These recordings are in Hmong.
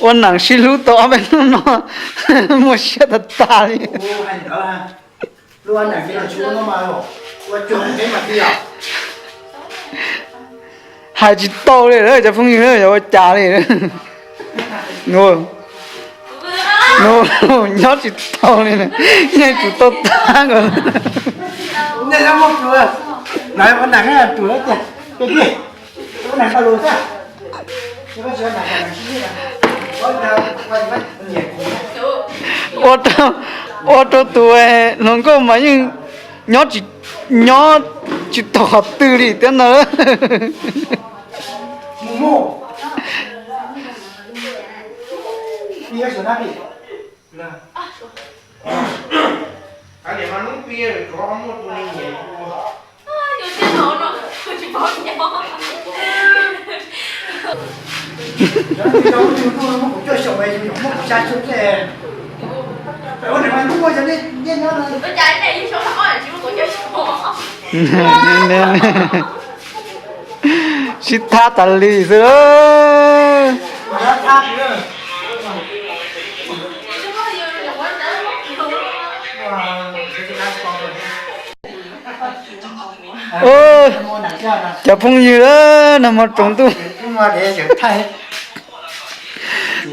Ua neem sib hlub tau ob peb hnub no muaj siab tag tag li. Hais tsis tau li lawm cov phooj ywg, yog ua cas li. Nyob tsis tau li, yeej tsum tau tag nkaus. Ua rau tus hluas nkauj mas yeej nyob tsis, nyob tsis tau qhov twg li thiab ntag. Sib thab tas li xwb. Cov phooj ywg, nag hmo tsaus ntuj,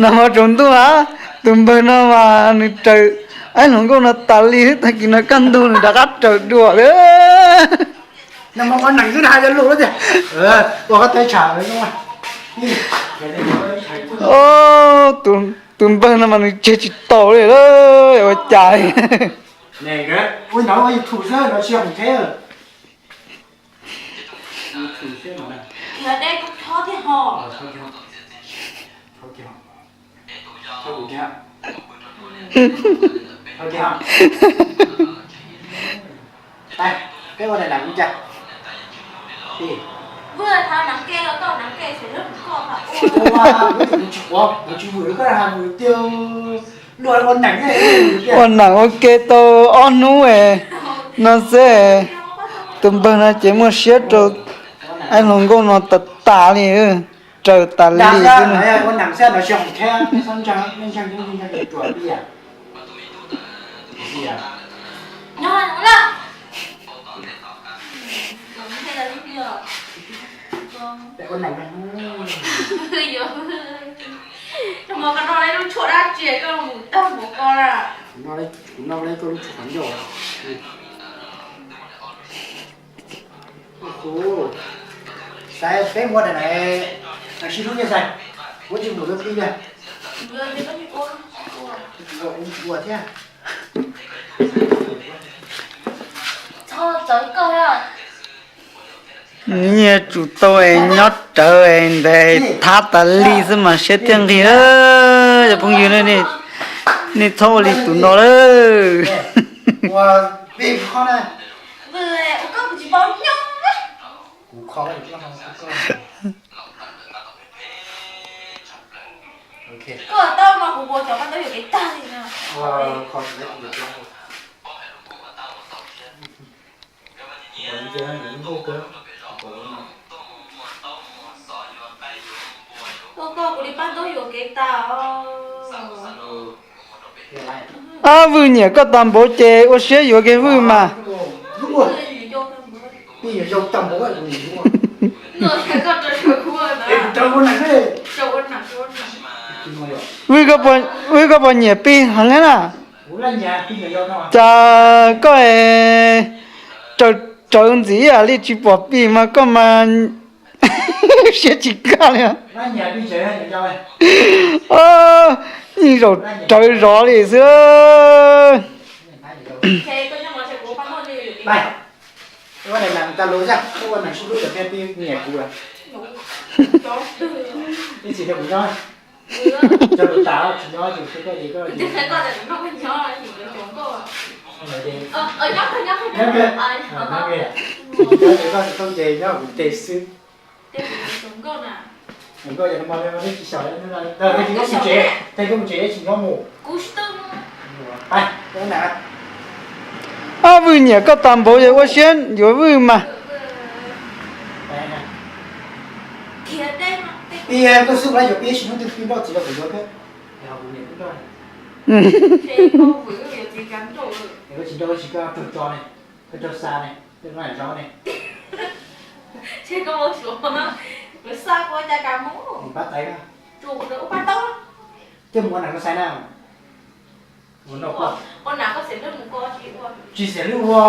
nag hmo tsaus ntuj a, tus npawg no mas nws raws ib hluas nkauj no tas li, tag kis no kaj ntug nws rov qab raws dua lawm. Tus npawg no mas nws tseg tsis tau li, ua cas li. Ua neem ua ke tau ob hnub no xwb, tus npawg no ces muaj siab rau ib hluas nkauj no tas tas li, raws tas li xwb. Xaiv peb muab daim sib hlub thiab xaiv, muab tsis num lub pib thiab. Ua thiab. Nyias tsum tau es nyob rawv es ntawd thab tas li xwb mas siab thiaj nqig. Cov phooj ywg, nej txhob ua li tus no lawm. Ab, Vwj nyiam koj tag npaum ces ua siab yuav kiag Vwj mas. Vwj, Vwj koj puas nyiam Pij heev na? Cas koj raws rawv ntxiv ib yam li tsis pom Pij mas koj mas siab tsis kaj li. Yeej zaum rawv zov li xwb. Ab, Vwj nyiam koj tag npaum ces ua siab yuav Vwj mas. Pib koj xub lawv yuav pib sim hnub twg pib nrauj txiv rau kuv yuav koj. Koj tsis nrauj tsis koj tug tso ne, koj tso xa ne, koj zaub ne. Pab tais na. Coj mus ua nam no xaiv na. Tsis xiam lub ua.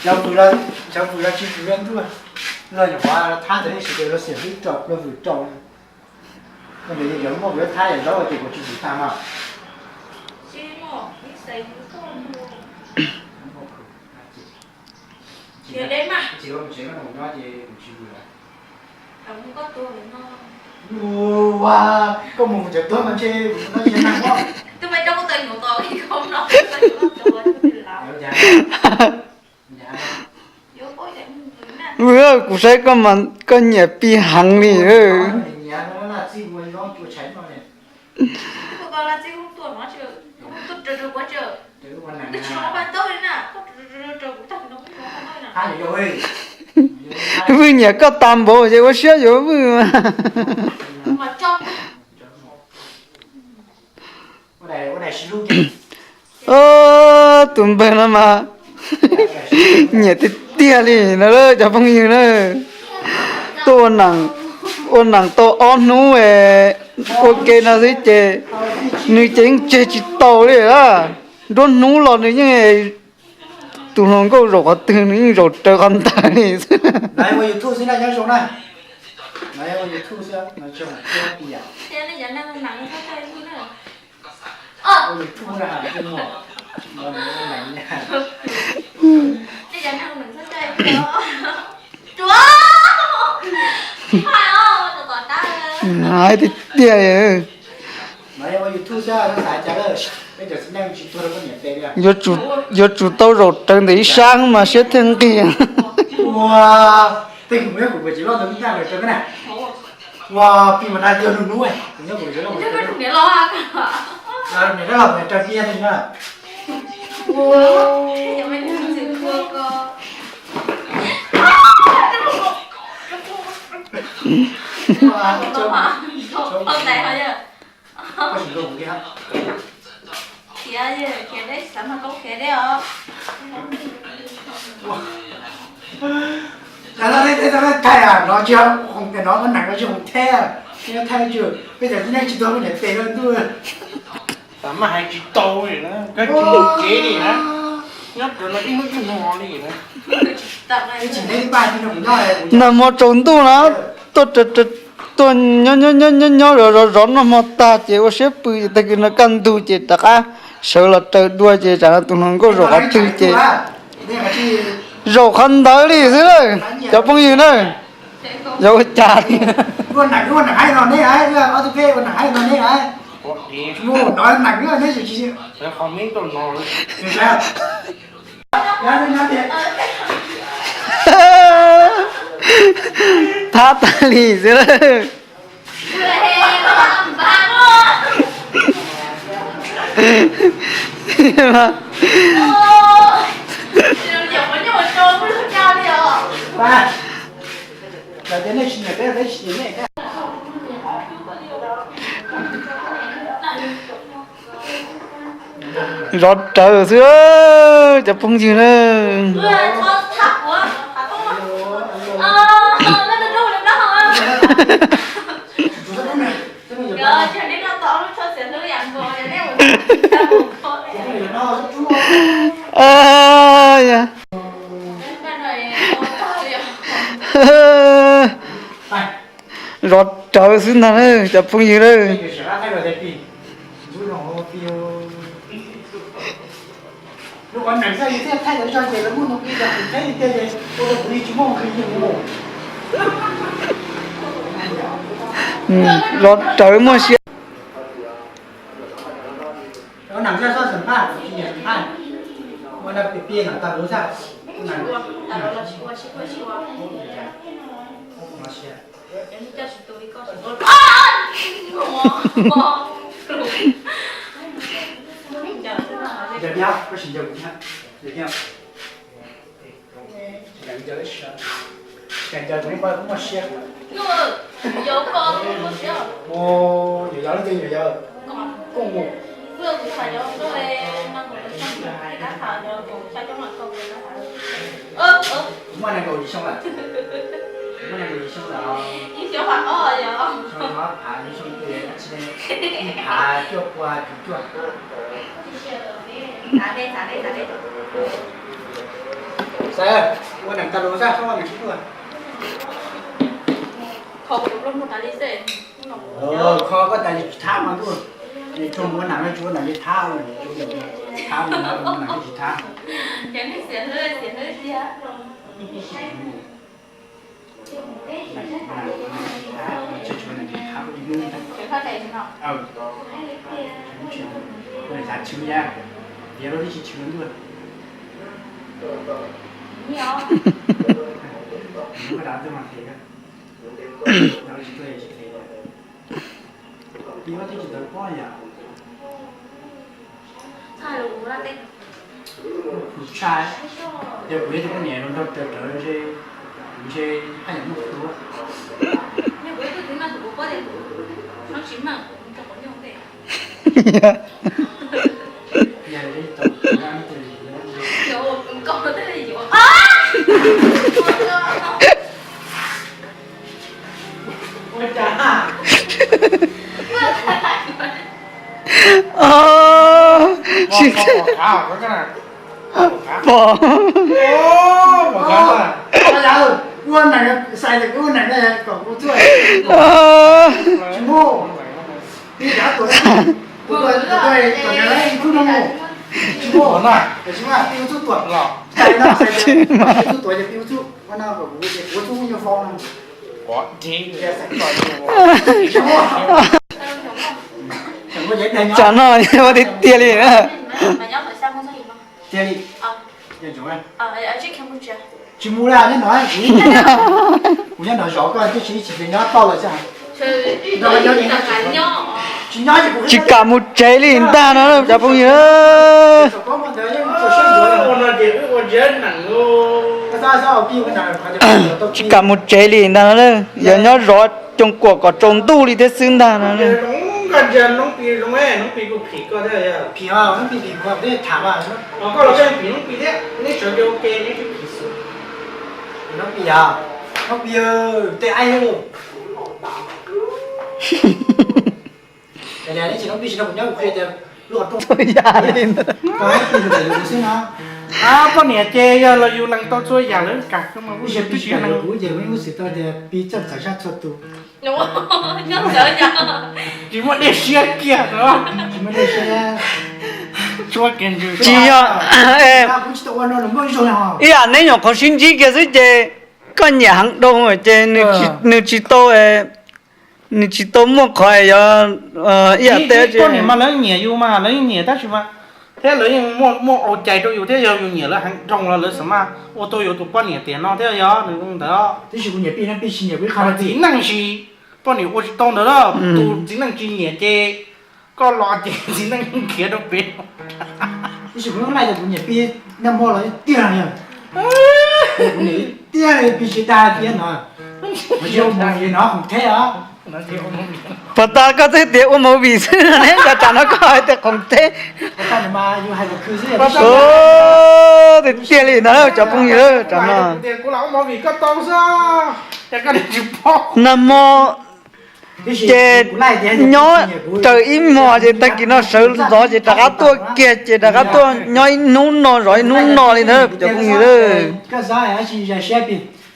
Cov vwm los, cov vwm los tsis vwm lub ntuj. Los nyuam qhuav thab ntawd ib sim ces los xiam lub rau los vwm rau. Koj ntawd yog muaj kuv yuav thab yam zaub ces kuv tsis vwm tag mas. Ua, koj mus kuv cov tuag no ntshe kuv no ntshe nag os. Vwm, kuv saib koj mas koj nyiam Pi heev li. Vwm nyiam koj tas npaum ces ua siab yuav Vwm mas. Tus npawg no mas nyiam tiag tiag li no cov phooj ywg na. Tuaj ua nam tau ob hnub ua ke no xwb ces nws ces yeej tseg tsis tau li a. Nruab hnub los nws yeej tus hluas nkauj zaum qhov twg nws yeej zaum raws qhov ntawd li xwb. Hais tiag tiag li. Yuav tsum tau zaum raws ntawm ib sab mas siab thiaj nqig. Thaij no tsis hoom tias no muab nees no tsis hoom theb, thaij tsis, peb cov tib neeg tsis tuag poj niam tes rau ntuj. Tam maj hais tsis tau li na, kawg tsis mus tsev li na, nyob rau no ib hnub ib hmo li na. Nag hmo tsaus ntuj na, tuaj, tuaj nyob nyob nyob zov zov noj hmo tag ces ua siab pw, tag kis no kaj ntug ces rov qab sawv los raws dua ces tsam no tus hluas nkauj zaum qhov twg ces zaum qhov ntawd li xwb na, cov phooj ywg na. Yog ua cas li? Thab tag li xwb na. Zov rawv xwb cov phooj ywg na. Zov rawv xwb ntag na cov phooj ywg na. Zov rawv muaj siab. Muaj siab. Ua, nyuam yaus leej twg nyuam yaus? Koj mus. Kuv muaj nees nkaum yim xyoo lawm. Kuv muaj nees nkaum yim xyoo lawm os. Xyoo no phav yim xyoo twg tsis ne, ib phav cuaj pua cuv cuaj. Xav ua neeg tag lus xwb, txhob ua neeg tsis tuaj. Kho koj tas li tsis thab mas ntuj. Tsuas mus ua neeg no tsis ua neeg li thab, thab mus ua neeg tsis thab. Xav tshwm yam, tiav rau tib si tshwm ntuj. Kuv tshaj, yog kuv yog tus poj niam los nrog raws raws ntshe, kuv ntshe haj yam muaj hlua. Pom. Ua neeg xais tias kuv ua neeg kom kuv tuaj. Tsis muaj. Peb cav tuaj, kuv tuaj, kuv tuaj kom nws ib khub no mus. Tsis muaj. Tsis muaj, peb ua txuj tuam los. Xais no xais tias peb ua txuj tuam ces peb ua txuj ua no kom kuv, kuv ua txuj nyuag fau no. Tsis muaj. Tsam no ua tiag tiag li na. Tiag li. Tsis mus li, nyob no, kuv nyob no zov koj, twb tsis tsis nyob tau lawm xwb. Tsis kam mus tsev li ntag no cov phooj ywg. Tsis kam mus tsev li ntag no, yog nyob zov coom kuam kom tsaus ntuj li thiab xwb ntag no. Poj niam ces yog los yus lees tau txhua yam lawv kam, twb tsis yog lees. Tsis muaj dej siab kiag. Tsis yog, ib yam neb nyuam qhuav sib ntsib kiag xwb ces koj nyiam heev dhau ces nws tsis tau, nws tsis tau muaj qhov yog ib yam tej. Poj niam mas lawv nyiam yus mas lawv yeej nyiam tab sis mas thiab lawv yeej muaj ua cai rau yus thiab, yog yus nyiam lawv heev dhau los lawv xav mas ua tau yus tus poj niam tiam no thiab yog nws ntawd. Tab sis kuv nyiam pij, pij tsis nyiam kuv ib qho. Txiv neej tsis, poj niam ua tsis tau ntawd, tus txiv neej tsis nyiam ces koj los ces txiv neej khiav rau pem. Tab sis kuv lub laij tias kuv nyiam pij nag hmo los tiag tiag no, kuv nyiam tiag li pij tsis tag tiag no. Mus li no khoom theb os. Puas tas koj twb tias ua movie xwb ne, cas tsam no koj hais tias khoom theb. Tiag tiag li no cov phooj ywg, tsam no. Nag hmo ces nyob raws ib hmos ces tag kis no sawv ntxov ces rov qab tuaj kiag ces rov qab tuaj nyob ib hnub no zov ib hnub no li ntawd cov phooj ywg.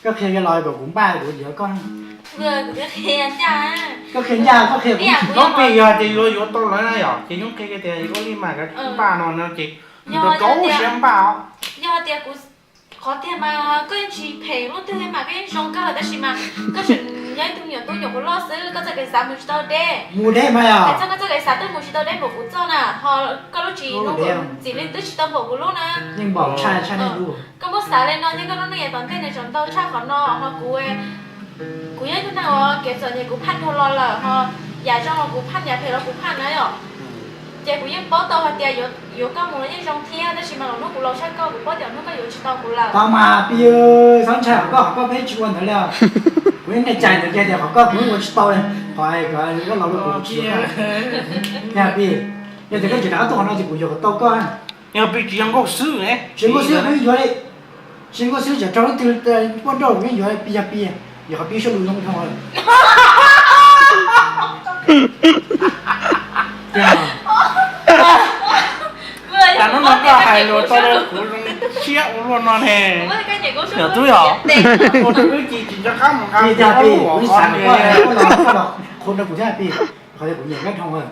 Koj qhia los kom kuv npaj kuv yuav koj. Koj qhia ncaj, koj qhia kuv. Hnub pib yog tias yuav yuav tau lawv na yom, ces hnub qhia tias yuav li mas kav tsij npaj no no ces nws rau siab npaj os. Yog tias kuv, qhov tiag mas koj yeej tsis phem, hnub twg mas koj yeej zoo kawg tab sis mas koj tseem yog ib tug me nyuam tub nyuam qhuav loj xwb, koj txoj kev xav mus tsis tau deb. Mus deb mas yog. Hais txog koj txoj kev xav twb mus tsis tau deb npaum kuv txoj na, ho koj lub tsis hnub txim neej twb tsis tau npaum kuv lub na. Yeej npaum tshaj tshaj nej lub. Koj muab xav li no thiab koj lub neej yav tom ntej nws tseem ntau tshaj qhov no ho kuv, kuv yog ib tug neeg uas kev txom nyem kuv phaj dhau los lawm ho, yam zoo los kuv phaj, yam phem los kuv phaj na yom. Ces kuv yeej paub tau hais tias yuav koj mus los yeej zoo thiab tab sis mas los hnub kuv laus tshaj koj kuv paub tias hnub koj yuav tsis tau kuv lawm. Tau mas pib, txhob ntshai, koj qhov koj peb tsis ua ntawd li os. Kuv yeej cais ntawd kiag tias qhov koj kuv yeej ua tsis tau li, qhov koj laus rau kuv tsis tau. Yog Pi, yog tias koj tseem rov qab tuaj qhov no ces kuv yuav kom tau koj. Yog Pi tsis yog nkauj xwb, tsis nkauj xwb kuv yeej yuav li. Tsis nkauj xwb tseem raug leej twg poj nrauj kuv yeej yuav, Pi yog Pi, yog qhov Pi suab lus zoo dhau lawm. Cas hnub no koj hais lus tau rau kuv zoo siab ua luaj no ne. Yog tub yog, ua rau wb cia tsis nco qab mus nqa Pi, kuv xav kom koj los qhuas rau kuv thiab Pi, qhov tias kuv nyiam koj dhau lawm.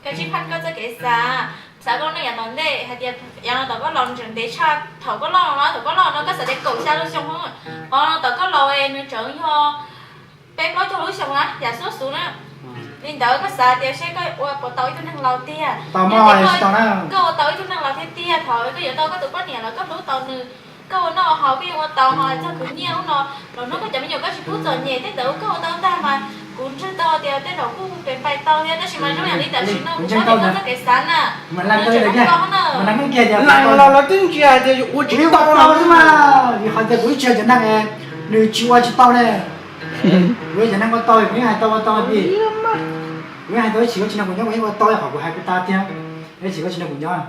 Koj tsis phaj koj txoj kev xav, xav koj neej yav tom ntej hais tias yav no tom koj los nws tseem ntev tshaj thaum koj loj no, thaum koj loj no koj xav tias kaum xya lub xyoo, ho no tom koj laus nws tseem yog peb plaub caug lub xyoo na, yam xub xus na. Li ntawd koj xav tias seb koj ua puas tau ib tug neeg laus tiag. Koj ua tau ib tug neeg laus tiag tiag, thaum koj yuav tau koj tus poj niam los koj hlub tau nws, koj ua noj haus koj yeej ua tau, ho txog khwv nyiaj ub no, los hnub koj cov me nyuam koj tsis pub txom nyem tej ntawd koj ua tau tag mas kuv ntseeg tau tias tej zaum kuj pem pais tau thiab, tab sis mas zoo yam li tam sim no kuv paub tias koj txoj kev xav na, mas lees tau koj na. Lees los lawv twb ntsia hais tias ua tsis tau no mas, vim qhov tias kuv ib txhia cov neeg nws tsis ua tsis tau ne. Kuv cov neeg ua tau kuv yeej hais tau ua tau Pi. Kuv yeej hais tau ib txhia cov neeg kuv nyob kuv yeej ua tau qhov kuv hais kuv tas tiag. Ib txhia cov neeg kuv nyob,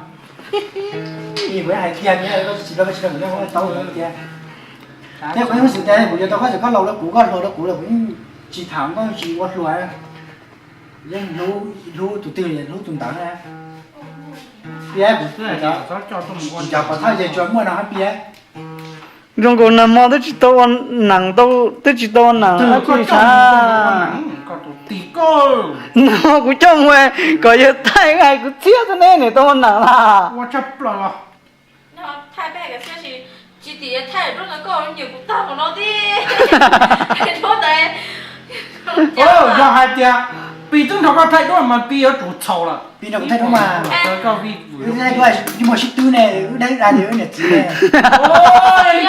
kuv yeej hais tiag, tsis tau cov neeg kuv nyob kuv yeej ua tau tiag. Thiab kuv yeej xav tias kuv yuav tau koj, koj laus rau kuv, koj hluas rau kuv los kuv yeej tsis tham koj tsis ua hluas. Yeej hlub tus twg hlub tus ntawd na. Pi, kuv cov pov thawj ces tsuas muaj no hab Pi. Zoo nkaus nag hmo twb tsis tau ua nees, twb tsis tau ua nees. No kuv coj mus kom yawg thaij hais kuv txiab xwb ne, niam tau ua nees lawm. Yog hais tias Pi twb nrog koj thaij duab mas Pi yuav tsum txhaum lawm. Pi nrog kuv thaij duab mas, wb muaj sib twb ne, wb dab wb da ces wb niam txiv ne.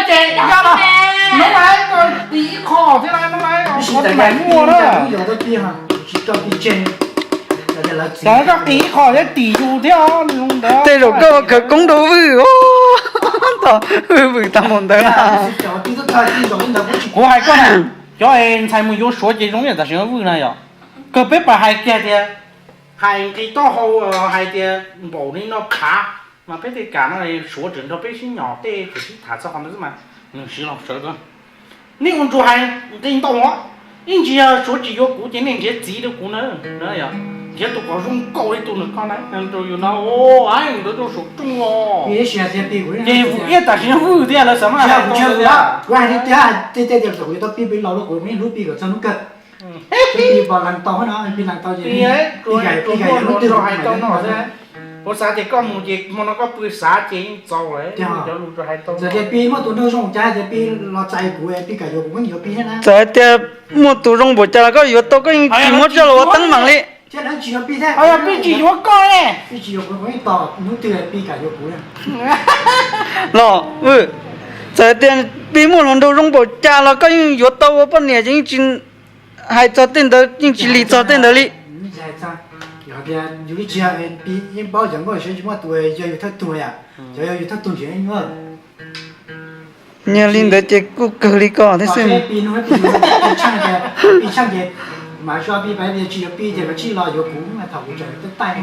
Ces hnub no koj tis ib qho thiab, hnub no kuv tis ib qho thiab, kuv tsis tso Pi tseg. Koj tis ib qho thiab tis yus thiab. Tej zaum koj ua khawv koob rau Vwj, Vwj tau npaum ntawd. Kuv hais koj na, cov ntxhais mus yuav Suav ces zoo ib yam tam sim no Vwj na yom. Kawg peb pais hais kiag tias, hais nqi taub hau, hais tias npaum li no phav, mas peb tej kam no Suav tseem nrog peb sib nyom tej tseem sib tham txog qhov ntawd xwb mas, nws siv los sawv. Nej ua ntsuag hais nqi ntau os, ib ntsis yog Suav tsis yuav kuv ces nej nrhiav txiv rau kuv na, nrhiav tus kom zoo nkauj li tus nws koj na, rau yus no, ntawd rau saum rooj os. Ces Vwj iab tam sim no Vwj thiab lawv xav mas hais tias, kuv hais tias, kuv yuav tau Pi, Pi laus rau kuv, kuv yeej hlub Pi kom txog hnub kawg. Pi pom lees tau no, Pi lees tau ces Pi, Pi kam yuav hnub twg hais tau no. Kuv xav tias koj mus ces hmo no koj pw xav ces yeej txaus lawm, cov lus hais tau. Txawm tias Pi muaj tus nraug zoo cas, hais tias Pi los txais kuv, Pi kam yuav kuv, kuv yeej yuav Pi thiab na. Txawm hais tias muaj tus zoo npaum cas los koj yuav tau, koj yeej tsis muab coj los ua teeb meem li. Thiab lawv tsis yuav Pi thiab, Pi tsis yuav koj ne, Pi tsis yuav kuv, kuv yeej tos hnub twg Pi kam yuav kuv. Los, txawm tias Pi muaj hluas nraug zoo npaum cas los koj yeej yuav tau ua poj niam, ces yeej tsis hais txog tej ntawd, yeej tsis lis txog tej ntawd li. Yus tsis yog Pi yeej paub cov nkauj seb tsis muaj tus yog yus thawj tug yom, cov yog yus thawj tug ntshe yeej muaj. Yog li ntawd ces kuj kawg li ko thiab xwb. Pi tsheej ces, Pi tsheej ces, mas tsis Pi, Pi tsis yuav Pi ces kav tsij los yuav kuv thaum kuv tseem taij taij.